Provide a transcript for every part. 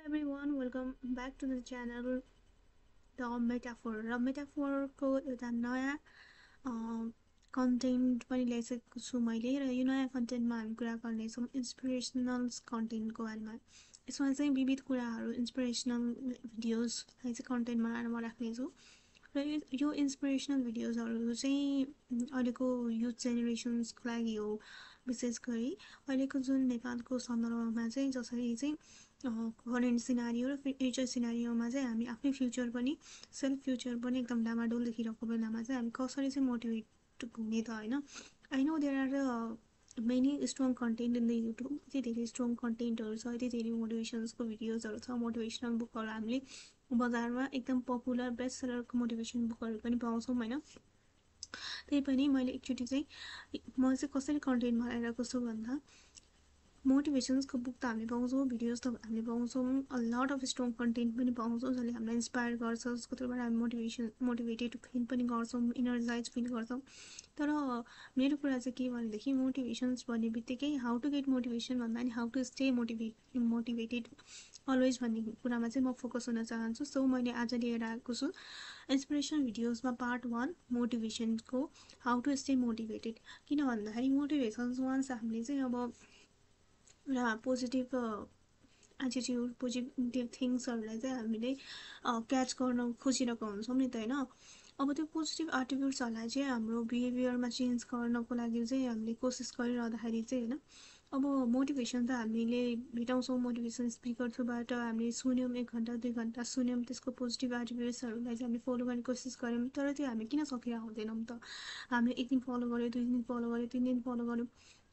everyone, welcome back to the channel The Metaphor. र मेटाफोरको एउटा नयाँ कन्टेन्ट पनि ल्याइसकेको छु मैले र यो नयाँ कन्टेन्टमा हामी कुरा गर्नेछौँ इन्सपिरेसनल कन्टेन्टको बारेमा। यसमा चाहिँ विविध कुराहरू इन्सपिरेसनल भिडियोजलाई चाहिँ कन्टेन्टमा आएर म राख्नेछु र यो इन्सपिरेसनल भिडियोजहरू चाहिँ अहिलेको युथ जेनेरेसन्सको लागि हो। विशेष गरी अहिलेको जुन नेपालको सन्दर्भमा चाहिँ जसरी चाहिँ करेन्ट सिनारियो र फ्युचर सिनारियोमा चाहिँ हामी आफ्नै फ्युचर पनि सेल्फ फ्युचर पनि एकदम डामाडोल देखिरहेको बेलामा चाहिँ हामी कसरी चाहिँ मोटिभेट हुने त होइन। I know there are many strong content in the YouTube. यति धेरै स्ट्रङ कन्टेन्टहरू छ, यति धेरै मोटिभेसन्सको भिडियोजहरू छ, मोटिभेसनल बुकहरू हामीले बजारमा एकदम पपुलर बेस्ट सेलरको मोटिभेसन बुकहरू पनि पाउँछौँ होइन। त्यही पनि मैले एकचोटि चाहिँ म चाहिँ कसरी कन्टेन्ट बनाइरहेको छु भन्दा मोटिभेसन्सको बुक त हामीले पाउँछौँ, भिडियोज त हामीले पाउँछौँ, a lot of strong content पनि पाउँछौँ जसले हामीलाई इन्सपायर गर्छ, जसको थ्रुबाट हामी मोटिभेटेड फिल पनि गर्छौँ, इनर्जाइज फिल गर्छौँ। तर मेरो कुरा चाहिँ के भनेदेखि मोटिभेसन्स भन्ने बित्तिकै हाउ टु गेट मोटिभेसन भन्दा नि how to stay motivated always भन्ने कुरामा चाहिँ म फोकस हुन चाहन्छु। सो मैले आज लिएर आएको छु इन्सपिरेसन भिडियोजमा पार्ट 1 मोटिभेसनको हाउ टु स्टे मोटिभेटेड। किन भन्दाखेरि मोटिभेसन्स वान्स हामीले चाहिँ अब एउटा पोजिटिभ एटिट्युड पोजिटिभ थिङ्सहरूलाई चाहिँ हामीले क्याच गर्न खोजिरहेको हुन्छौँ नि त होइन। अब त्यो पोजिटिभ एटिट्युड्सहरूलाई चाहिँ हाम्रो बिहेभियरमा चेन्ज गर्नको लागि चाहिँ हामीले कोसिस गरिरहँदाखेरि चाहिँ होइन अब मोटिभेसन त हामीले भेटाउँछौँ, मोटिभेसन स्पिकर थ्रुबाट हामीले सुन्यौँ, 1 घन्टा 2 घन्टा सुन्यौँ, त्यसको पोजिटिभ एटिट्युड्सहरूलाई चाहिँ हामीले फलो गर्ने कोसिस गऱ्यौँ, तर त्यो हामी किन सकिरहेको हुँदैनौँ त। हामीले 1 दिन फलो गऱ्यो, 2 दिन फलो गऱ्यो, 3 दिन फलो गऱ्यौँ,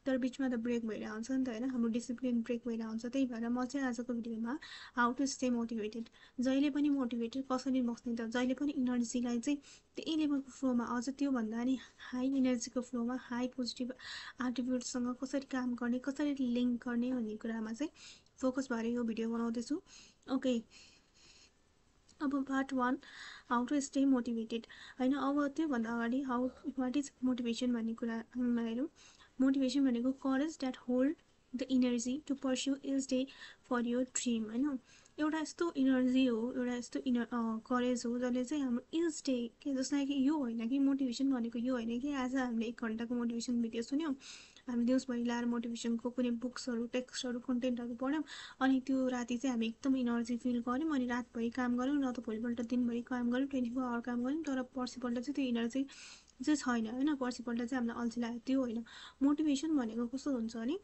तर बिचमा त ब्रेक भइरहेको हुन्छ नि त होइन, हाम्रो डिसिप्लिन ब्रेक भइरहेको हुन्छ। त्यही भएर म चाहिँ आजको भिडियोमा हाउ टु स्टे मोटिभेटेड, जहिले पनि मोटिभेटेड कसरी बस्ने त, जहिले पनि इनर्जीलाई चाहिँ त्यही लेभलको फ्लोमा अझ त्योभन्दा नि हाई इनर्जीको फ्लोमा हाई पोजिटिभ एटिट्युडसँग कसरी काम गर्ने, कसरी लिङ्क गर्ने भन्ने कुरामा चाहिँ फोकस भएर यो भिडियो बनाउँदैछु। ओके, अब part 1 how to stay motivated होइन। अब त्योभन्दा अगाडि वाट इज मोटिभेसन भन्ने कुरामा हेरौँ। मोटिभेसन भनेको courage that hold the energy to pursue is day for your dream होइन। एउटा यस्तो इनर्जी हो, एउटा यस्तो करेज हो जसले चाहिँ हाम्रो इज डे के जसलाई कि यो होइन कि मोटिभेसन भनेको यो होइन कि आज हामीले 1 घन्टाको मोटिभेसन भिडियो सुन्यौँ, हामी दिउँसभरि ल्याएर मोटिभेसनको कुनै बुक्सहरू टेक्स्टहरू कन्टेन्टहरू पढ्यौँ अनि त्यो राति चाहिँ हामी एकदम इनर्जी फिल गऱ्यौँ अनि रातभरि काम गऱ्यौँ, न त भोलिपल्ट दिनभरि काम गऱ्यौँ, 24 आवर काम गऱ्यौँ, तर पर्सिपल्ट चाहिँ त्यो इनर्जी चाहिँ छैन होइन, पर्सिपल्ट चाहिँ हामीलाई अल्छी लाग्यो, त्यो होइन। मोटिभेसन भनेको कस्तो हुन्छ भने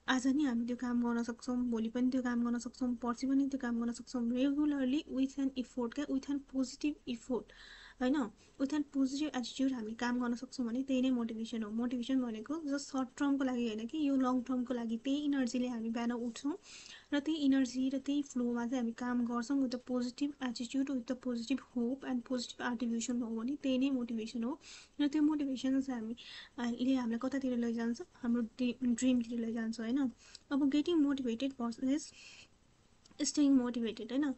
आज नि हामी त्यो काम गर्न सक्छौँ, भोलि पनि त्यो काम गर्न सक्छौँ, पर्सि पनि त्यो काम गर्न सक्छौँ, रेगुलरली विथ एन इफोर्ट क्या, विथ एन पोजिटिभ इफोर्ट होइन, विथ एन पोजिटिभ एटिट्युड हामी काम गर्न सक्छौँ भने त्यही नै मोटिभेसन हो। मोटिभेसन भनेको जस्ट सर्ट टर्मको लागि होइन कि यो लङ टर्मको लागि, त्यही इनर्जीले हामी बिहान उठ्छौँ र त्यही इनर्जी र त्यही फ्लोमा चाहिँ हामी काम गर्छौँ with the positive attitude, with the positive hope and positive attitudes हो भने त्यही नै मोटिभेसन हो। र त्यो मोटिभेसन चाहिँ हामीले हामीलाई कतातिर लैजान्छ, हाम्रो ड्रिमतिर लैजान्छ होइन। अब getting motivated versus staying motivated होइन।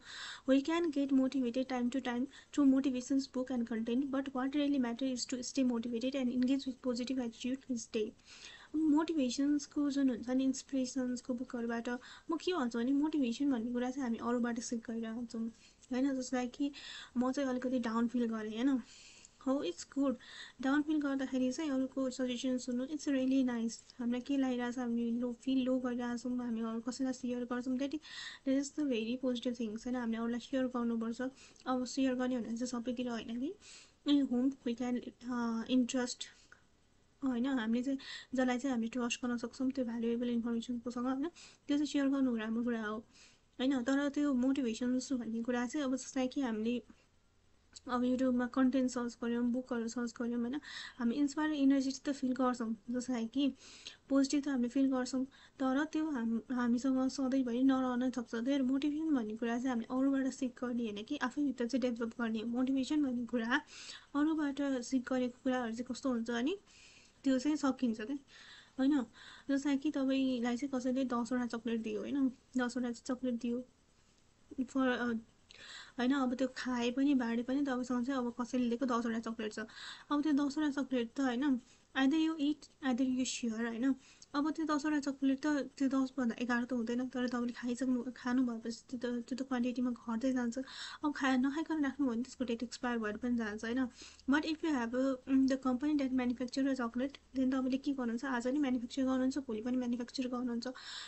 We can get motivated time to time through motivations book and content, but what really matters is to stay motivated and engage with positive attitude each day। मोटिभेसन्सको जुन हुन्छ नि इन्सपिरेसन्सको बुकहरूबाट म के भन्छु भने motivation भन्ने कुरा चाहिँ हामी अरूबाट सिक गरिरहेको हुन्छौँ होइन। जसलाई कि म चाहिँ अलिकति डाउन फिल गरेँ होइन, हो इट्स गुड, डाउन फिल गर्दाखेरि चाहिँ अरूको सजेसन सुन्नु इट्स रियली नाइस। हामीलाई के लागिरहेछ, हामी लो गरिरहेछौँ, हामी अरू कसैलाई सेयर गर्छौँ, that is the very positive things होइन। हामीले अरूलाई सेयर गर्नुपर्छ। अब सेयर गर्ने भने चाहिँ सबैतिर होइन कि होम वी क्यान इन्ट्रस्ट होइन, हामीले चाहिँ जसलाई चाहिँ हामी ट्रस्ट गर्न सक्छौँ त्यो भ्यालुएबल इन्फर्मेसनकोसँग होइन, त्यो चाहिँ सेयर गर्नु राम्रो कुरा हो होइन। तर त्यो मोटिभेसन्स भन्ने कुरा चाहिँ अब जसलाई कि हामीले अब युट्युबमा कन्टेन्ट सर्च गऱ्यौँ, बुकहरू सर्च गऱ्यौँ होइन, हामी इन्सपायर इनर्जेटिक त फिल गर्छौँ, जसलाई कि पोजिटिभ त हामीले फिल गर्छौँ, तर त्यो हामीसँग सधैँभरि नरहन सक्छ। त्यही भएर मोटिभेसन भन्ने कुरा चाहिँ हामीले अरूबाट सिक गर्ने होइन कि आफैभित्र चाहिँ डेभलप गर्ने हो। मोटिभेसन भन्ने कुरा अरूबाट सिक गरेको कुराहरू चाहिँ कस्तो हुन्छ भने त्यो चाहिँ सकिन्छ क्या होइन। जसलाई कि तपाईँलाई चाहिँ कसैले 10वटा चक्लेट दियो होइन, 10वटा चक्लेट दियो फर होइन, अब त्यो खाए पनि बाँडे पनि तपाईँसँग चाहिँ अब कसैले दिएको 10वटा चक्लेट छ, अब त्यो 10वटा चक्लेट त होइन either you it either you share होइन, अब त्यो 10वटा चक्लेट त त्यो 10 भन्दा 11 त हुँदैन, तर तपाईँले खानु भएपछि त्यो त क्वान्टिटीमा घट्दै जान्छ। अब नखाइकन राख्नु भने त्यसको डेट एक्सपायर भएर पनि जान्छ होइन। But if you have the company that manufacture a chocolate, then तपाईँले के गर्नुहुन्छ, आज नि म्यानुफ्याक्चर गर्नुहुन्छ, भोलि पनि म्यानुफ्याक्चर गर्नुहुन्छ।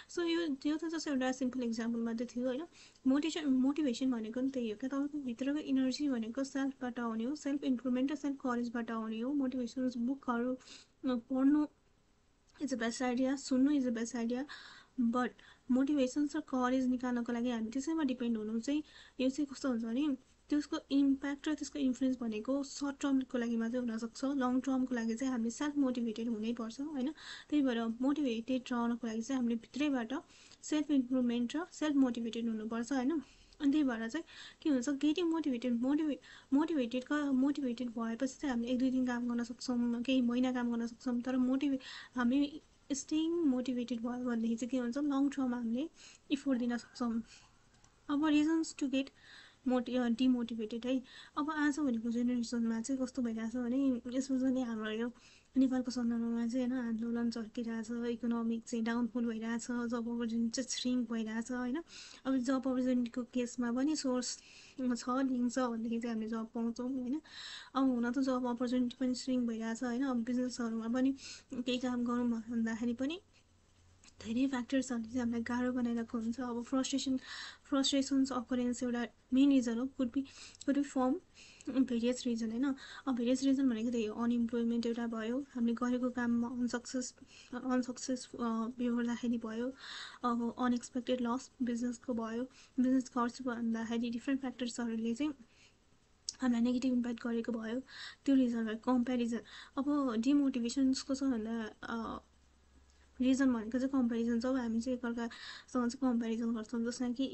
सो त्यो त जस्ट एउटा सिम्पल इक्जाम्पल मात्रै थियो होइन। मोटिभेसन भनेको नि त्यही हो क्या, तपाईँको भित्रको इनर्जी भनेको सेल्फबाट आउने हो, सेल्फ इम्प्रुभमेन्ट र सेल्फ करेजबाट आउने हो। मोटिभेसनल बुकहरू पढ्नु इज अ बेस्ट आइडिया, सुन्नु is a best idea, but motivations र करेज निकाल्नको लागि हामी त्यसैमा डिपेन्ड हुनु चाहिँ यो चाहिँ कस्तो हुन्छ भने त्यसको इम्प्याक्ट र त्यसको इन्फ्लुएन्स भनेको सर्ट टर्मको लागि मात्रै हुनसक्छ, लङ टर्मको लागि चाहिँ हामीले सेल्फ मोटिभेटेड हुनैपर्छ होइन। त्यही भएर मोटिभेटेड रहनको लागि चाहिँ हामीले भित्रैबाट सेल्फ इम्प्रुभमेन्ट र सेल्फ मोटिभेटेड हुनुपर्छ होइन। अनि त्यही भएर चाहिँ के हुन्छ, गेटिङ मोटिभेटेड भएपछि चाहिँ हामीले 1-2 दिन काम गर्न सक्छौँ, केही महिना काम गर्न सक्छौँ, तर हामी स्टेइङ मोटिभेटेड भयो भनेदेखि चाहिँ के हुन्छ, लङ टर्ममा हामीले इफोर्ट दिन सक्छौँ। अब रिजन्स टु गेट डिमोटिभेटेड है। अब आज भनेको जेनेरेसनमा चाहिँ कस्तो भइरहेछ भने, स्पेसली हाम्रो यो नेपालको सन्दर्भमा चाहिँ होइन, आन्दोलन चर्किरहेछ, इकोनोमिक चाहिँ डाउनफल भइरहेछ, जब अपर्च्युनिटी चाहिँ श्रिङ्क भइरहेछ होइन। अब जब अपर्च्युनिटीको केसमा पनि सोर्स छ लिन्छ भनेदेखि चाहिँ हामीले जब पाउँछौँ होइन। अब हुन त जब अपर्च्युनिटी पनि श्रिङ्क भइरहेछ होइन। अब बिजनेसहरूमा पनि केही काम गरौँ भन्दाखेरि पनि धेरै फ्याक्टर्सहरूले चाहिँ हामीलाई गाह्रो बनाइरहेको हुन्छ। अब फ्रस्ट्रेसन्स अकरेन्स एउटा मेन रिजन हो, could be from various reason होइन। अब भेरियस रिजन भनेको त्यही हो, अनइम्प्लोइमेन्ट एउटा भयो, हामीले गरेको काममा अनसक्सेस बिहोर्दाखेरि भयो, अब अनएक्सपेक्टेड लस बिजनेसको भयो, बिजनेस खर्च भन्दाखेरि डिफ्रेन्ट फ्याक्टर्सहरूले चाहिँ हामीलाई नेगेटिभ इम्प्याक्ट गरेको भयो, त्यो रिजन भयो। कम्पेरिजन, अब डिमोटिभेसन्स कस्तो भन्दा रिजन भनेको चाहिँ कम्पेरिजन। जब हामी चाहिँ एकअर्कासँग चाहिँ कम्पेरिजन गर्छौँ, जसमा कि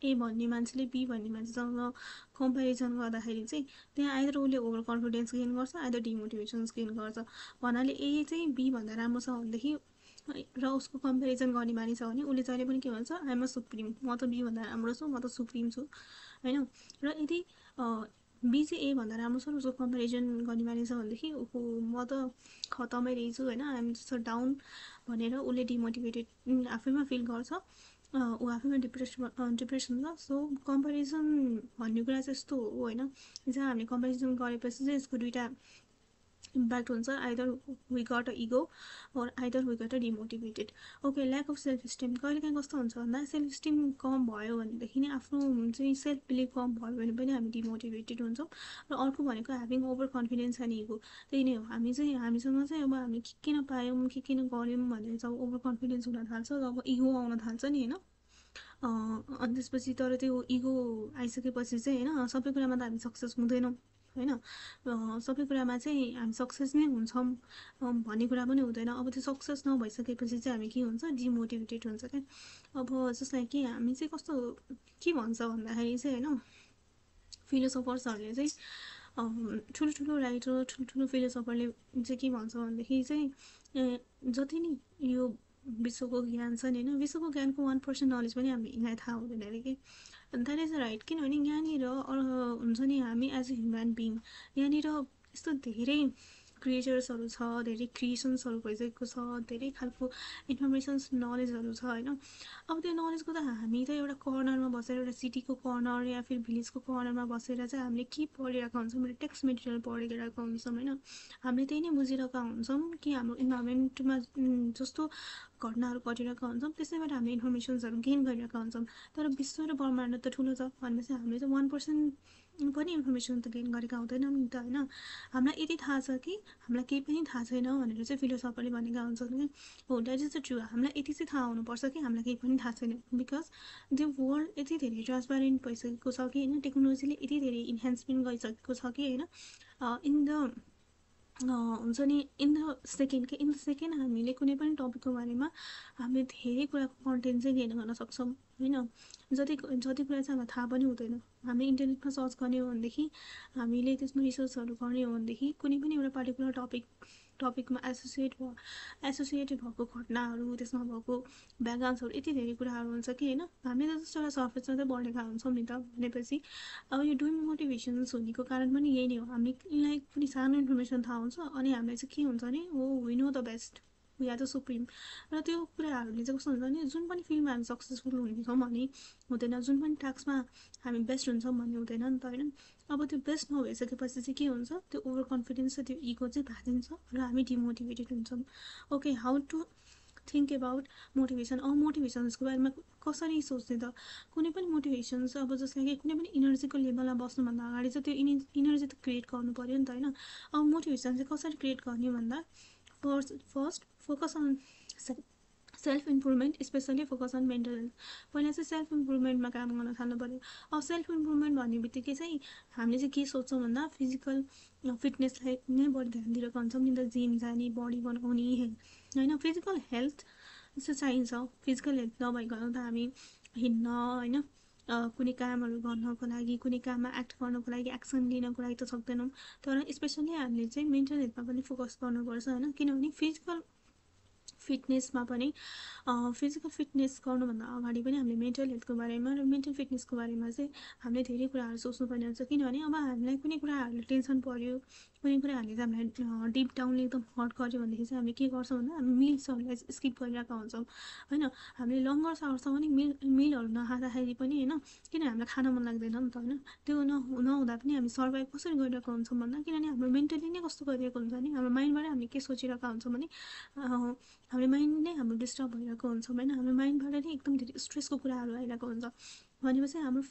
ए भन्ने मान्छेले बी भन्ने मान्छेसँग कम्पेरिजन गर्दाखेरि चाहिँ त्यहाँ आइदर उसले ओभर कन्फिडेन्स गेन गर्छ, आइदर डिमोटिभेसन्स गेन गर्छ। भन्नाले ए चाहिँ बी भन्दा राम्रो छ भनेदेखि र उसको कम्पेरिजन गर्ने बानी छ भने उसले जहिले पनि के भन्छ, आइएम अ सुप्रिम, म त बी भन्दा राम्रो छु, म त सुप्रिम छु होइन। र यदि बी चाहिँ ए भन्दा राम्रो छ र उसको कम्पेरिजन गर्ने बानी छ भनेदेखि म त खतमै रहेछु होइन, आइएम जस्तो डाउन भनेर उसले डिमोटिभेटेड आफैमा फिल गर्छ, ऊ आफैमा डिप्रेसन छ। सो कम्पेरिजन भन्ने कुरा चाहिँ यस्तो हो होइन, जहाँ हामीले कम्पेरिजन गरेपछि चाहिँ यसको दुईवटा इम्प्याक्ट हुन्छ, either we got a ego or either we got a demotivated. Okay, lack of self esteem, कहिले काहीँ कस्तो हुन्छ भन्दा सेल्फ स्टिम कम भयो भनेदेखि नै आफ्नो चाहिँ सेल्फ बिलिभ कम भयो भने पनि हामी डिमोटिभेटेड हुन्छौँ। र अर्को भनेको having over confidence and ego, त्यही नै हो। हामीसँग चाहिँ अब हामीले के किन पायौँ, के किन गऱ्यौँ भनेर जब ओभर कन्फिडेन्स हुन थाल्छ, जब इगो आउन थाल्छ नि होइन, अनि त्यसपछि तर त्यो इगो आइसकेपछि चाहिँ होइन, सबै कुरामा त हामी सक्सेस हुँदैनौँ होइन। सबै कुरामा चाहिँ हामी सक्सेस नै हुन्छौँ भन्ने कुरा पनि हुँदैन। अब त्यो सक्सेस नभइसकेपछि चाहिँ हामी के हुन्छ, डिमोटिभेटेड हुन्छ क्या। अब जसलाई कि हामी चाहिँ कस्तो के भन्छ भन्दाखेरि चाहिँ होइन, फिलोसफर्सहरूले चाहिँ ठुलो राइटर, ठुलो फिलोसफरले चाहिँ के भन्छ भनेदेखि चाहिँ जति नै यो विश्वको ज्ञान छ नि होइन, विश्वको ज्ञानको 1% नलेज पनि हामीलाई थाहा हुँदैन अरे कि। द्याट इज राइट, किनभने यहाँनिर हुन्छ नि, हामी एज अ ह्युमन बिङ यहाँनिर यस्तो धेरै क्रिएचर्सहरू छ, धेरै क्रिएसन्सहरू भइसकेको छ, धेरै खालको इन्फर्मेसन्स नलेजहरू छ होइन। अब त्यो नलेजको त हामी त एउटा कर्नरमा बसेर, एउटा सिटीको कर्नर या फिर भिलेजको कर्नरमा बसेर चाहिँ हामीले के पढिरहेका हुन्छौँ, एउटा टेक्स्ट मेटेरियल पढिरहेका हुन्छौँ होइन। हामीले त्यही नै बुझिरहेका हुन्छौँ कि हाम्रो इन्भाइरोमेन्टमा जस्तो घटनाहरू घटिरहेका हुन्छौँ, त्यसैबाट हामीले इन्फर्मेसन्सहरू गेन गरिरहेका हुन्छौँ। तर विश्व र ब्रह्माण्ड त ठुलो छ भनेपछि हामीले चाहिँ 1% पनि इन्फर्मेसन त गेन गरेका हुँदैनौँ नि त होइन। हामीलाई यति थाहा छ कि हामीलाई केही पनि थाहा छैन भनेर चाहिँ फिलोसफरले भनेका हुन्छन् कि हो, द्याट इज द ट्रु। हामीलाई यति चाहिँ थाहा हुनुपर्छ कि हामीलाई केही पनि थाहा छैन, बिकज त्यो वर्ल्ड यति धेरै ट्रान्सपारेन्ट भइसकेको छ कि होइन, टेक्नोलोजीले यति धेरै इन्हान्समेन्ट गरिसकेको छ कि होइन। हुन्छ नि, इन द सेकेन्ड हामीले कुनै पनि टपिकको बारेमा हामीले धेरै कुराको कन्टेन्ट चाहिँ गेन गर्न सक्छौँ होइन। जति कुरा चाहिँ हामीलाई थाहा पनि हुँदैन, हामीले इन्टरनेटमा सर्च गर्ने हो भनेदेखि, हामीले त्यसमा रिसर्चहरू गर्ने हो भनेदेखि कुनै पनि एउटा पार्टिकुलर टपिकमा एसोसिएटेड भएको घटनाहरू, त्यसमा भएको ब्याकग्राउन्ड्सहरू, यति धेरै कुराहरू हुन्छ कि होइन। हामीले त जस्तो एउटा सर्फेसमा चाहिँ बढेका हुन्छौँ नि त भनेपछि अब यो डिमोटिभेसन्स हुनेको कारण पनि यही नै हो। हामीलाई कुनै सानो इन्फर्मेसन थाहा हुन्छ अनि हामीलाई चाहिँ के हुन्छ भने, हो we know the best we are the supreme. र त्यो कुराहरूले चाहिँ कस्तो हुन्छ भने जुन पनि फिल्डमा हामी सक्सेसफुल हुन्छौँ भने हुँदैन, जुन पनि टास्कमा हामी बेस्ट हुन्छौँ भन्ने हुँदैन नि त होइन। अब त्यो बेस्ट नभइसकेपछि चाहिँ के हुन्छ, त्यो ओभर कन्फिडेन्स र त्यो इगो चाहिँ भाँचिन्छ र हामी डिमोटिभेटेड हुन्छौँ। Okay, how to think about motivation. अब मोटिभेसन्सको बारेमा कसरी सोच्ने त? कुनै पनि मोटिभेसन्स अब जसलाई कि कुनै पनि इनर्जीको लेभलमा बस्नुभन्दा अगाडि चाहिँ त्यो इनर्जी त क्रिएट गर्नु पऱ्यो नि त होइन। अब मोटिभेसन चाहिँ कसरी क्रिएट गर्ने भन्दा first focus on self improvement, specially focus on mental health. पहिला चाहिँ सेल्फ इम्प्रुभमेन्टमा काम गर्न थाल्नु पऱ्यो। अब सेल्फ इम्प्रुभमेन्ट भन्ने बित्तिकै चाहिँ हामीले चाहिँ के सोच्छौँ भन्दा फिजिकल फिटनेसलाई नै बढी ध्यान दिइरहेको हुन्छौँ नि त, जिम जाने, बडी बनाउने होइन। फिजिकल हेल्थ चाहिँ चाहिन्छ, फिजिकल हेल्थ नभइकन त हामी हिँड्न होइन, कुनै कामहरू गर्नको लागि, कुनै काममा एक्ट गर्नको लागि, एक्सन लिनको लागि त सक्दैनौँ। तर स्पेसली हामीले चाहिँ मेन्टल हेल्थमा पनि फोकस गर्नुपर्छ होइन, किनभने फिजिकल फिटनेसमा पनि फिजिकल फिटनेस गर्नुभन्दा अगाडि पनि हामीले मेन्टल हेल्थको बारेमा र मेन्टल फिटनेसको बारेमा चाहिँ हामीले धेरै कुराहरू सोच्नुपर्ने हुन्छ। किनभने अब हामीलाई कुनै कुराहरूले टेन्सन पऱ्यो, कुनै कुराहरूले चाहिँ हामीलाई डिप डाउनले एकदम हर्ट गर्यो भनेदेखि चाहिँ हामीले के गर्छौँ भन्दा हामी मिल्सहरूलाई स्किप गरिरहेका हुन्छौँ होइन। हामीले लङ्गर सावरसम्म नि मिलहरू नखाँदाखेरि पनि होइन, किन हामीलाई खान मन लाग्दैन नि त होइन। त्यो नहुँदा पनि हामी सर्भाइभ कसरी गरिरहेको हुन्छौँ भन्दा किनभने हाम्रो मेन्टली नै कस्तो गरिरहेको हुन्छ भने हाम्रो माइन्डबाट हामीले के सोचिरहेका हुन्छौँ भने हाम्रो माइन्ड नै हाम्रो डिस्टर्ब भइरहेको हुन्छ होइन। हाम्रो माइन्डबाट नै एकदम धेरै स्ट्रेसको कुराहरू आइरहेको हुन्छ भनेपछि हाम्रो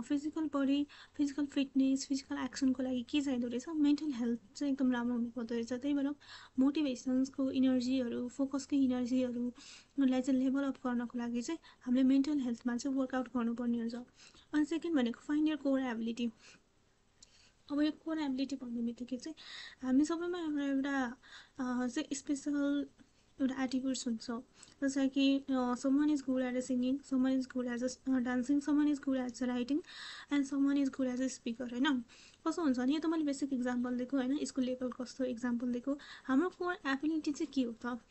physical body, physical fitness, physical एक्सनको लागि के चाहिँदो रहेछ, मेन्टल हेल्थ चाहिँ एकदम राम्रो हुनुपर्दो रहेछ। त्यही भएर मोटिभेसन्सको इनर्जीहरू, फोकसको इनर्जीहरूलाई चाहिँ लेभल अप गर्नको लागि चाहिँ हामीले मेन्टल हेल्थमा चाहिँ वर्कआउट गर्नुपर्ने हुन्छ। अनि सेकेन्ड भनेको फाइन्ड यर कोर एबिलिटी। अब यो कोर एबिलिटी भन्ने बित्तिकै चाहिँ हामी सबैमा एउटा चाहिँ स्पेसल एउटा एटिट्युड्स हुन्छ, जस्तै कि someone is good at a singing, someone is good as a dancing, someone is good as a writing and someone is good as a speaker होइन। कस्तो हुन्छ भने यो त मैले बेसिक इक्जाम्पल दिएको होइन, स्कुल लेभल कस्तो इक्जाम्पल दिएको। हाम्रो कोर एबिलिटी चाहिँ के हो त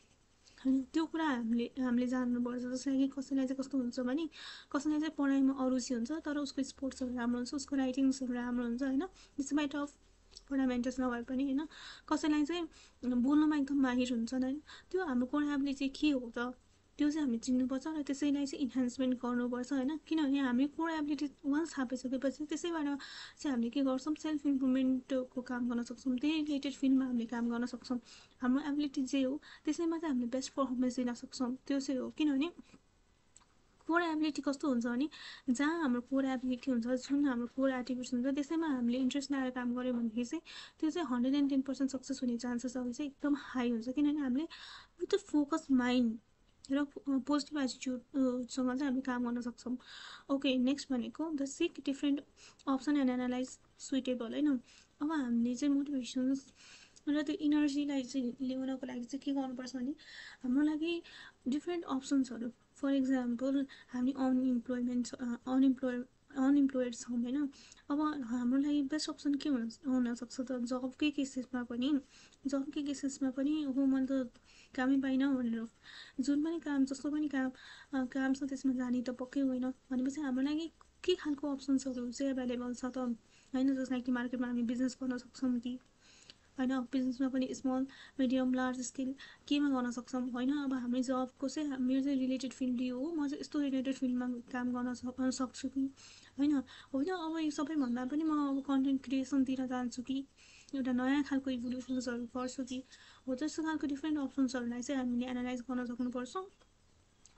होइन, त्यो कुरा हामीले जान्नुपर्छ। जस्तै कि कसैलाई चाहिँ कस्तो हुन्छ भने कसैलाई चाहिँ पढाइमा अरुचि हुन्छ तर उसको स्पोर्ट्सहरू राम्रो हुन्छ, उसको राइटिङ्सहरू राम्रो हुन्छ होइन, डिस्पाइट अफ फन्डामेन्टल्स नभए पनि होइन। कसैलाई चाहिँ बोल्नुमा एकदम माहिर हुन्छ होइन, त्यो हाम्रो कोर एबिलिटी के हो त, त्यो चाहिँ हामीले चिन्नुपर्छ र त्यसैलाई चाहिँ इन्हान्समेन्ट गर्नुपर्छ होइन। किनभने हामी कोर एबिलिटी वान्स थाहा पाइसकेपछि त्यसैबाट चाहिँ हामीले के गर्छौँ, सेल्फ इम्प्रुभमेन्टको काम गर्न सक्छौँ, त्यही रिलेटेड फिल्डमा हामीले काम गर्न सक्छौँ। हाम्रो एबिलिटी जे हो त्यसैमा चाहिँ हामीले बेस्ट पर्फर्मेन्स दिन सक्छौँ, त्यो चाहिँ हो। किनभने कोर एबिलिटी कस्तो हुन्छ भने जहाँ हाम्रो कोर एबिलिटी हुन्छ, जुन हाम्रो कोर एटिट्युड्स हुन्छ त्यसैमा हामीले इन्ट्रेस्ट लगाएर काम गऱ्यो भनेदेखि चाहिँ त्यो चाहिँ 110% सक्सेस हुने चान्सेसहरू चाहिँ एकदम हाई हुन्छ। किनभने हामीले विथ द फोकस माइन्ड र पोजिटिभ एटिट्युडसँग चाहिँ हामी काम गर्न सक्छौँ। ओके, नेक्स्ट भनेको the sick different option and analyse suitable होइन। अब हामीले चाहिँ मोटिभेसन्स र त्यो इनर्जीलाई चाहिँ ल्याउनको लागि चाहिँ के गर्नुपर्छ भने हाम्रो लागि डिफ्रेन्ट अप्सन्सहरू, फर इक्जाम्पल हामी अनइम्प्लोइड छौँ होइन। अब हाम्रो लागि बेस्ट अप्सन के हुनसक्छ त, जबकै केसेसमा पनि हो मैले त कामै पाइनँ भनेर जुन पनि काम, जस्तो पनि काम छ त्यसमा जाने त पक्कै होइन भनेपछि हाम्रो लागि के खालको अप्सन्सहरू चाहिँ एभाइलेबल छ त होइन। जसलाई कि मार्केटमा हामी बिजनेस गर्न सक्छौँ कि होइन, बिजनेसमा पनि स्मल मिडियम लार्ज स्केल केमा गर्न सक्छौँ होइन। अब हामी जबको चाहिँ मेरो चाहिँ रिलेटेड फिल्ड यो हो, म चाहिँ यस्तो रिलेटेड फिल्डमा काम गर्न सक्छु कि होइन। अब यो सबैभन्दा पनि म अब कन्टेन्ट क्रिएसनतिर जान्छु कि एउटा नयाँ खालको इभोल्युसन्सहरू गर्छु कि हो, त्यस्तो खालको डिफ्रेन्ट अप्सन्सहरूलाई चाहिँ हामीले एनालाइज गर्न सक्नुपर्छ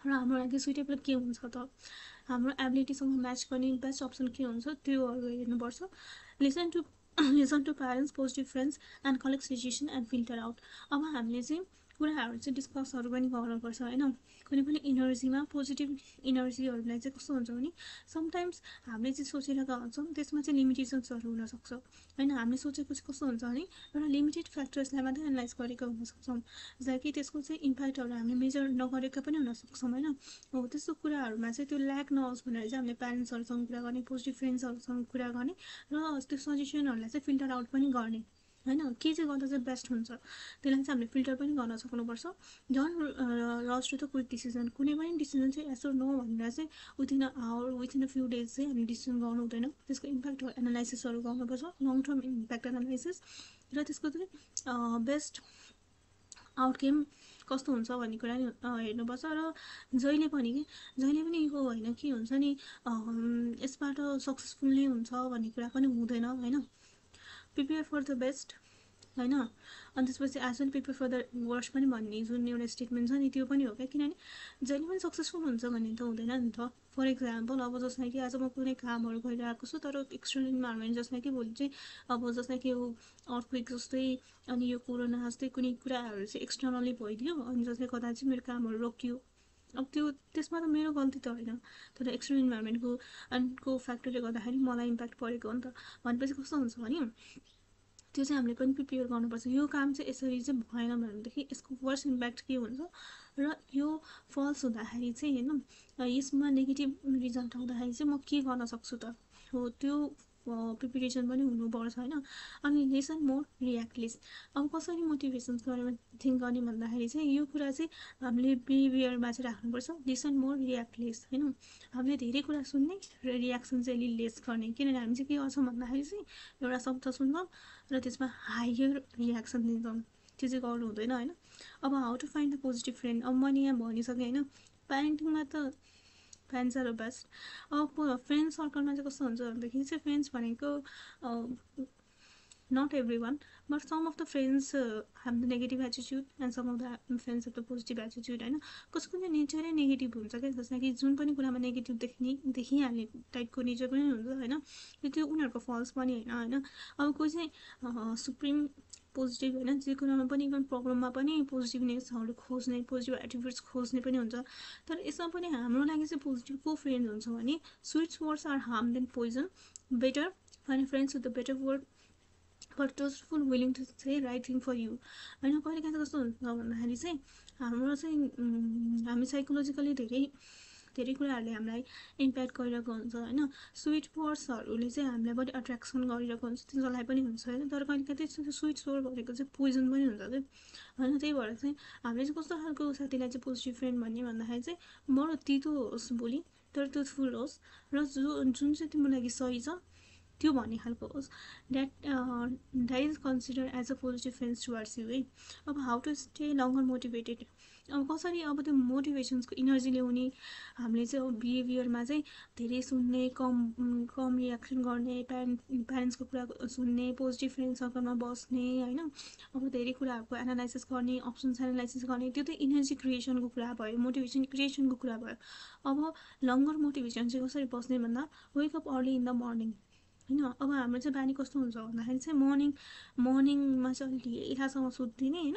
र हाम्रो लागि सुइटेबल के हुन्छ त, हाम्रो एबिलिटीसँग म्याच गर्ने बेस्ट अप्सन के हुन्छ त्योहरू हेर्नुपर्छ। Listen to parents, positive friends and collect suggestion and filter out. अब हामीले चाहिँ कुराहरू चाहिँ डिस्कसहरू पनि गर्नुपर्छ होइन। कुनै पनि इनर्जीमा पोजिटिभ इनर्जीहरूलाई चाहिँ कस्तो हुन्छ भने समटाइम्स हामीले चाहिँ सोचिरहेका हुन्छौँ त्यसमा चाहिँ लिमिटेसन्सहरू हुनसक्छ होइन। हामीले सोचेको चाहिँ कस्तो हुन्छ भने एउटा लिमिटेड फ्याक्टर्सलाई मात्रै एनालाइज गरेका हुनसक्छौँ, जहाँ कि त्यसको चाहिँ इम्प्याक्टहरू हामीले मेजर नगरेका पनि हुनसक्छौँ होइन। हो, त्यस्तो कुराहरूमा चाहिँ त्यो ल्याक नहोस् भनेर चाहिँ हामीले प्यारेन्ट्सहरूसँग कुरा गर्ने, पोजिटिभ फ्रेन्ड्सहरूसँग कुरा गर्ने र त्यो सजेसनहरूलाई चाहिँ फिल्टर आउट पनि गर्ने होइन। के चाहिँ गर्दा चाहिँ बेस्ट हुन्छ त्यसलाई चाहिँ हामीले फिल्टर पनि गर्न सक्नुपर्छ। डोन्ट रस टु द क्विक डिसिजन। कुनै पनि डिसिजन चाहिँ यस अर नो भनेर चाहिँ within a hour, within a few days चाहिँ हामी डिसिजन गर्नु हुँदैन। त्यसको इम्प्याक्ट एनालाइसिसहरू गर्नुपर्छ, लङ टर्म इम्प्याक्ट एनालाइसिस, र त्यसको चाहिँ बेस्ट आउटकम कस्तो हुन्छ भन्ने कुरा नि हेर्नुपर्छ। र जहिले पनि यो होइन कि हुन्छ नि यसबाट सक्सेसफुल नै हुन्छ भन्ने कुरा पनि हुँदैन होइन। प्रिपेयर फर द बेस्ट होइन। अनि त्यसपछि as well prepare for the worst पनि भन्ने जुन एउटा स्टेटमेन्ट छ नि त्यो पनि हो क्या। किनभने जहिले पनि सक्सेसफुल हुन्छ भन्ने त हुँदैन नि त। फर इक्जाम्पल अब जसमा कि आज म कुनै कामहरू गरिरहेको छु तर एक्सटर्नल इन्भाइरोमेन्ट जसमा कि भोलि चाहिँ अब जसमा कि यो अर्थक्वेक जस्तै अनि यो कोरोना जस्तै कुनै कुराहरू चाहिँ एक्सटर्नली भइदियो अनि जसले गर्दा चाहिँ मेरो कामहरू रोकियो। अब त्यसमा त मेरो गल्ती त होइन, तर एक्सटर्नल इन्भाइरोमेन्टको फ्याक्टरले गर्दाखेरि मलाई इम्प्याक्ट परेको हो नि त। भनेपछि कस्तो हुन्छ भने त्यो चाहिँ हामीले पनि प्रिपेयर गर्नुपर्छ। यो काम चाहिँ यसरी चाहिँ भएन भनेदेखि यसको वर्स्ट इम्प्याक्ट के हुन्छ र यो फल्स हुँदाखेरि चाहिँ होइन यसमा नेगेटिभ रिजल्ट आउँदाखेरि चाहिँ म के गर्न सक्छु त हो त्यो प्रिपेरेसन पनि हुनुपर्छ होइन। अनि लिसन मोर रियाक्ट लेस। अब कसरी मोटिभेसन्स बारेमा थिङ्क गर्ने भन्दाखेरि चाहिँ यो कुरा चाहिँ हामीले बिहेभियरमा चाहिँ राख्नुपर्छ। लिसन मोर रियाक्ट लेस होइन। हामीले धेरै कुरा सुन्ने र रियाक्सन चाहिँ अलि लेस गर्ने। किनभने हामी चाहिँ के गर्छौँ भन्दाखेरि चाहिँ एउटा शब्द सुन्छौँ र त्यसमा हायर रियाक्सन दिन्छौँ, त्यो चाहिँ गर्नु हुँदैन होइन। अब how to find the positive friend. अब मैले यहाँ भनिसकेँ होइन, प्यारेन्टिङमा त फ्रेन्ड्स आर द बेस्ट। अब फ्रेन्ड सर्कलमा चाहिँ कस्तो हुन्छ भनेदेखि चाहिँ फ्रेन्ड्स भनेको not everyone but some of the friends have the negative attitude and some of the friends have the positive attitude होइन। कसको चाहिँ नेचरै नेगेटिभ हुन्छ क्या, जसमा कि जुन पनि कुरामा नेगेटिभ देखिहाल्ने टाइपको नेचर पनि हुन्छ होइन। त्यो उनीहरूको फल्स पनि होइन होइन। अब कोही चाहिँ सुप्रिम पोजिटिभ होइन, जे कुरामा पनि इभन प्रब्लममा पनि पोजिटिभनेसहरू खोज्ने पोजिटिभ एटिट्युड्स खोज्ने पनि हुन्छ। तर यसमा पनि हाम्रो लागि चाहिँ पोजिटिभ को फ्रेन्ड हुन्छ भने sweet words are harm than poison, better find friends with the better word but truthful willing to say right thing for you होइन। कहिले काहीँ कस्तो हुन्छ भन्दाखेरि चाहिँ हाम्रो चाहिँ हामी साइकोलोजिकली धेरै कुराहरूले हामीलाई इम्प्याक्ट गरिरहेको हुन्छ होइन। स्विट वर्ड्सहरूले चाहिँ हामीलाई बढी एट्र्याक्सन गरिरहेको हुन्छ, त्यो जसलाई पनि हुन्छ होइन। तर कहिले काहीँ त्यो स्विट वर्ड भनेको चाहिँ पोइजन पनि हुन्छ क्या होइन। त्यही भएर चाहिँ हामीले चाहिँ कस्तो खालको साथीलाई चाहिँ पोजिटिभ फ्रेन्ड भन्ने भन्दाखेरि चाहिँ बडो तितो होस् बोली तर ट्रुथफुल होस् र जुन चाहिँ तिम्रो लागि सही छ त्यो भन्ने खालको होस्, that is consider as a positive friends towards you है। अब how to stay longer motivated. अब कसरी अब त्यो मोटिभेसन्सको इनर्जी ल्याउने हामीले चाहिँ अब बिहेभियरमा चाहिँ धेरै सुन्ने, कम रियाक्सन गर्ने, प्यारेन्ट्सको कुरा सुन्ने, पोजिटिभ फ्रेन्ड सर्कलमा बस्ने होइन। अब धेरै कुराहरूको एनालाइसिस गर्ने, अप्सन्स एनालाइसिस गर्ने, त्यो त इनर्जी क्रिएसनको कुरा भयो, मोटिभेसन क्रिएसनको कुरा भयो। अब लङ्गर मोटिभेसन चाहिँ कसरी बस्ने भन्दा wake up early in the morning होइन। अब हाम्रो चाहिँ बानी कस्तो हुन्छ भन्दाखेरि चाहिँ मर्निङमा चाहिँ अलिक ढिलासम्म सुत्दिने होइन,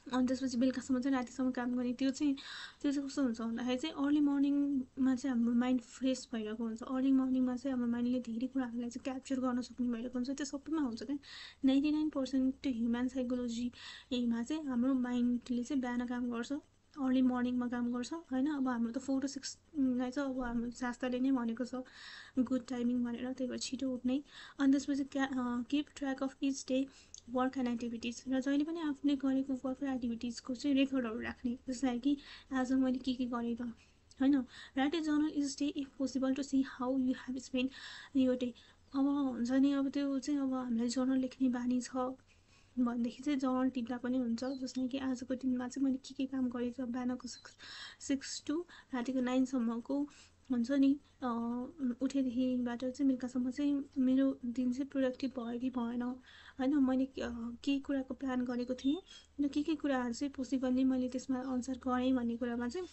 अनि त्यसपछि बेलुकासम्म चाहिँ रातिसम्म काम गर्ने। त्यो चाहिँ कस्तो हुन्छ भन्दाखेरि चाहिँ अर्ली मर्निङमा चाहिँ हाम्रो माइन्ड फ्रेस भइरहेको हुन्छ। अर्ली मर्निङमा चाहिँ हाम्रो माइन्डले धेरै कुराहरूलाई चाहिँ क्याप्चर गर्न सक्ने भइरहेको हुन्छ। त्यो सबैमा हुन्छ क्या। 99% ह्युमन साइकोलोजीमा चाहिँ हाम्रो माइन्डले चाहिँ बिहान काम गर्छ, अर्ली मर्निङमा काम गर्छ होइन। अब हाम्रो त 4 to 6लाई चाहिँ अब हाम्रो शास्त्रले नै भनेको छ गुड टाइमिङ भनेर, त्यही भएर छिटो उठ्ने। अनि त्यसपछि keep track of each day work and activities र जहिले पनि आफूले गरेको वर्क र एक्टिभिटिजको चाहिँ रेकर्डहरू राख्ने। जसलाई कि आज मैले के गरेँ त होइन। Write a journal each day if possible to see how you have spend यो डे। अब हुन्छ नि अब त्यो चाहिँ अब हामीलाई जर्नल लेख्ने बानी छ भनेदेखि चाहिँ जर्नल टिप्दा पनि हुन्छ। जसमा कि आजको दिनमा चाहिँ मैले के काम गरेँ त, बिहानको 6 to रातिको 9सम्मको हुन्छ नि उठेदेखिबाट चाहिँ बेलुकासम्म चाहिँ मेरो दिन चाहिँ प्रोडक्टिभ भयो कि भएन होइन। मैले के कुराको प्लान गरेको थिएँ र के कुराहरू चाहिँ पोसिबली मैले त्यसमा अनुसार गरेँ भन्ने कुरामा चाहिँ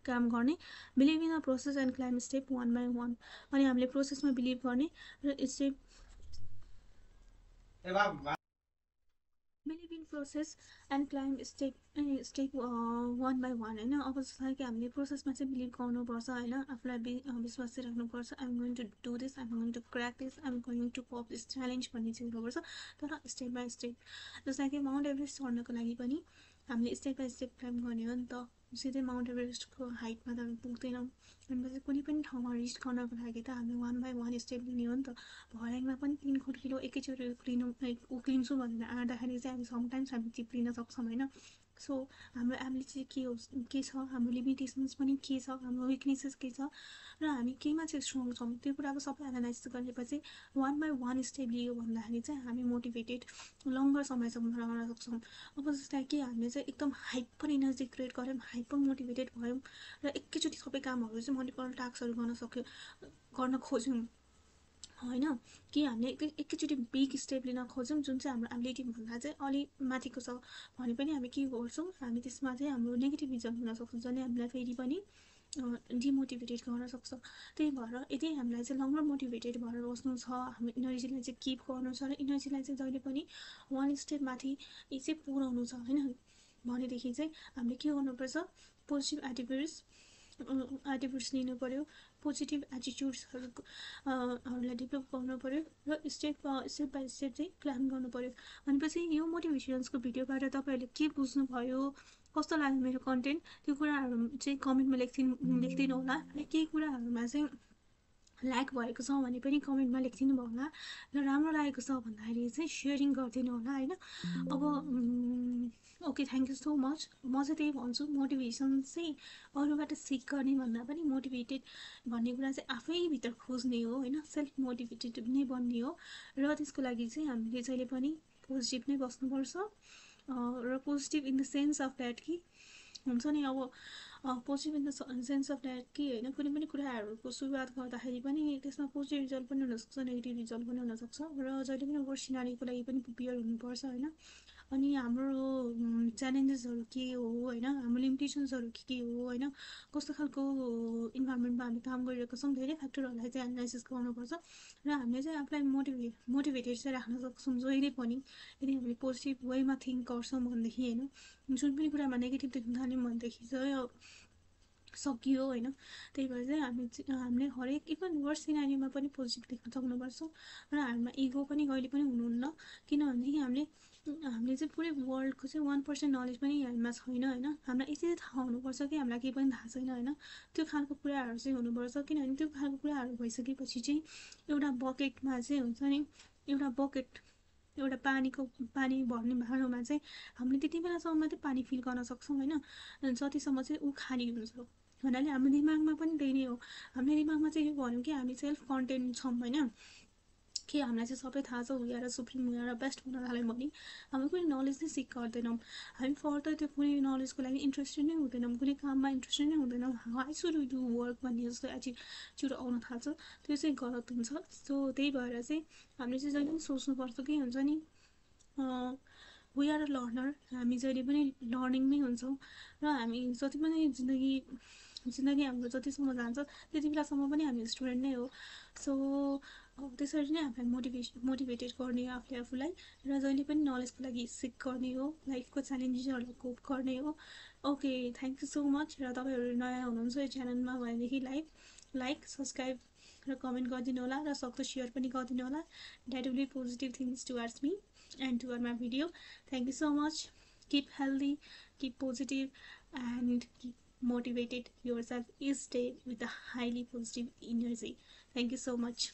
काम गर्ने। Believe in the process and climb step 1 by 1। अनि हामीले प्रोसेसमा बिलिभ गर्ने र believe in process and climb step 1 by 1 होइन। अब जस्तै कि हामीले प्रोसेसमा चाहिँ बिलिभ गर्नुपर्छ होइन, आफूलाई विश्वास चाहिँ राख्नुपर्छ। I'm going to do this, I'm going to crack this, I'm going to pop this challenge भन्ने चाहिँ हुनुपर्छ। तर स्टेप बाई स्टेप जस्तै कि माउन्ट एभरेस्ट चढ्नको लागि पनि हामीले स्टेप बाई स्टेप क्लाइम गर्ने हो नि त। सिधै माउन्ट एभरेस्टको हाइटमा त हामी पुग्दैनौँ। अनि कुनै पनि ठाउँमा रिच गर्नको लागि त हामीले 1 by 1 स्टेप लिने हो नि त। भर्याङमा पनि 3 किलो एकैचोटि उक्लिन्छु भनेर आँट्दाखेरि चाहिँ हामी समटाइम्स हामी चिप्लिन सक्छौँ होइन। सो हाम्रो एबिलिटी के छ, हाम्रो लिमिटेसन्स पनि के छ, हाम्रो विकनेसेस के छ र हामी केमा चाहिँ स्ट्रङ छौँ, त्यो कुराको सबै एनालाइसिस गरेपछि वान बाई वान स्टेप लियो भन्दाखेरि चाहिँ हामी मोटिभेटेड लङ्गर समयसम्म रहन सक्छौँ। अब जस्तै कि हामीले चाहिँ एकदम हाइपर इनर्जी क्रिएट गऱ्यौँ, हाइपर मोटिभेटेड भयौँ र एकैचोटि सबै कामहरू चाहिँ मल्टिपल टास्कहरू गर्न खोज्यौँ होइन, कि हामीले एकैचोटि बिग स्टेप लिन खोज्यौँ जुन चाहिँ हाम्रो एबिलिटीभन्दा चाहिँ अलिक माथिको छ भने पनि हामी के गर्छौँ, हामी त्यसमा चाहिँ हाम्रो नेगेटिभ रिजल्ट हुनसक्छ, जसले हामीलाई फेरि पनि डिमोटिभेटेड गर्न सक्छ। त्यही भएर यदि हामीलाई चाहिँ लङ्गर मोटिभेटेड भएर बस्नु छ, हाम्रो इनर्जीलाई चाहिँ किप गर्नु छ र इनर्जीलाई चाहिँ जहिले पनि वान स्टेप माथि चाहिँ पुऱ्याउनु छ होइन भनेदेखि चाहिँ हामीले के गर्नुपर्छ, पोजिटिभ एटिट्युड्स लिनु पऱ्यो, पोजिटिभ एटिट्युड्सहरूलाई डेभलप गर्नु पऱ्यो र स्टेप बाई स्टेप चाहिँ प्लान गर्नु पऱ्यो। भनेपछि यो मोटिभेसन्सको भिडियोबाट तपाईँहरूले के बुझ्नुभयो, कस्तो लाग्यो मेरो कन्टेन्ट, त्यो कुराहरू चाहिँ कमेन्टमा लेखिदिनु होला र केही कुराहरूमा चाहिँ ल्याक भएको छ भने पनि कमेन्टमा लेखिदिनु भयो होला र राम्रो लागेको छ भन्दाखेरि चाहिँ सेयरिङ गरिदिनु होला होइन। अब okay, thank you so much. म चाहिँ त्यही भन्छु, मोटिभेसन चाहिँ अरूबाट सिक गर्ने भन्दा पनि मोटिभेटेड भन्ने कुरा चाहिँ आफैभित्र खोज्ने हो होइन, सेल्फ मोटिभेटेड नै बन्ने हो र त्यसको लागि चाहिँ हामीले जहिले पनि पोजिटिभ नै बस्नुपर्छ र positive in the sense of that कि हुन्छ नि, अब positive in the sense of that कि होइन, कुनै पनि कुराहरूको सुरुवात गर्दाखेरि पनि त्यसमा पोजिटिभ रिजल्ट पनि हुनसक्छ, नेगेटिभ रिजल्ट पनि हुनसक्छ र जहिले पनि वर्स्ट सिनारीको लागि पनि प्रिपेयर हुनुपर्छ होइन। अनि हाम्रो च्यालेन्जेसहरू के हो होइन, हाम्रो लिमिटेसन्सहरू के हो होइन, कस्तो खालको इन्भाइरोमेन्टमा हामी काम गरिरहेको छौँ, धेरै फ्याक्टरहरूलाई चाहिँ एनालाइसिस गर्नुपर्छ र हामीले चाहिँ आफूलाई मोटिभेटेड चाहिँ राख्न सक्छौँ जहिले पनि यदि हामीले पोजिटिभ वेमा थिङ्क गर्छौँ भनेदेखि होइन। जुन पनि कुरामा नेगेटिभ देख्न थाल्यौँ भनेदेखि चाहिँ सकियो होइन। त्यही भएर चाहिँ हामीले हरेक इभन वर्स्ट सिनारीमा पनि पोजिटिभ देख्न सक्नुपर्छ र हामीमा इगो पनि कहिले पनि हुनुहुन्न, किनभनेदेखि हामीले चाहिँ पुरै वर्ल्डको चाहिँ 1% नलेज पनि हामीमा छैन होइन। हामीलाई यति थाहा हुनुपर्छ कि हामीलाई केही पनि थाहा छैन होइन, त्यो खालको कुराहरू चाहिँ हुनुपर्छ। किनभने त्यो खालको कुराहरू भइसकेपछि चाहिँ एउटा बकेटमा चाहिँ हुन्छ नि, एउटा पानी भर्ने भाँडोमा चाहिँ हामीले त्यति बेलासम्म मात्रै पानी फिल गर्न सक्छौँ होइन, जतिसम्म चाहिँ ऊ खाली हुन्छ भन्नाले हाम्रो दिमागमा पनि त्यही नै हो। हामीले दिमागमा चाहिँ यो भन्यौँ कि हामी सेल्फ कन्टेन्ट छौँ होइन, कि हामीलाई चाहिँ सबै थाहा छ, हुँदा सुप्रिम हुँदा बेस्ट हुन थाल्यौँ भने हामी कुनै नलेज नै सिक गर्दैनौँ, हामी फर्दर त्यो कुनै नलेजको लागि इन्ट्रेस्टेड नै हुँदैनौँ, कुनै काममा इन्ट्रेस्टेड नै हुँदैनौँ, how should we do work भन्ने जस्तो एटिट्युड आउन थाल्छ, त्यो चाहिँ गलत हुन्छ। सो त्यही भएर चाहिँ हामीले चाहिँ जहिले पनि सोच्नुपर्छ कि हुन्छ नि, वी आर अ लर्नर, हामी जहिले पनि लर्निङमै हुन्छौँ र हामी जति पनि जिन्दगी हाम्रो जतिसम्म जान्छ त्यति बेलासम्म पनि हामी स्टुडेन्ट नै हो। सो त्यसरी नै हामीलाई मोटिभेटेड गर्ने हो आफूलाई र जहिले पनि नलेजको लागि सिक गर्ने हो, लाइफको च्यालेन्जेसहरूलाई कोप गर्ने हो। Okay, thank you so much. र तपाईँहरू नयाँ हुनुहुन्छ यो च्यानलमा भनेदेखि लाइक सब्सक्राइब र कमेन्ट गरिदिनु होला र सक्दो सेयर पनि गरिदिनु होला। That will be positive things towards me and toward my video. Thank you so much. Keep healthy, keep positive, and keep motivated yourself each day with a highly positive energy. Thank you so much.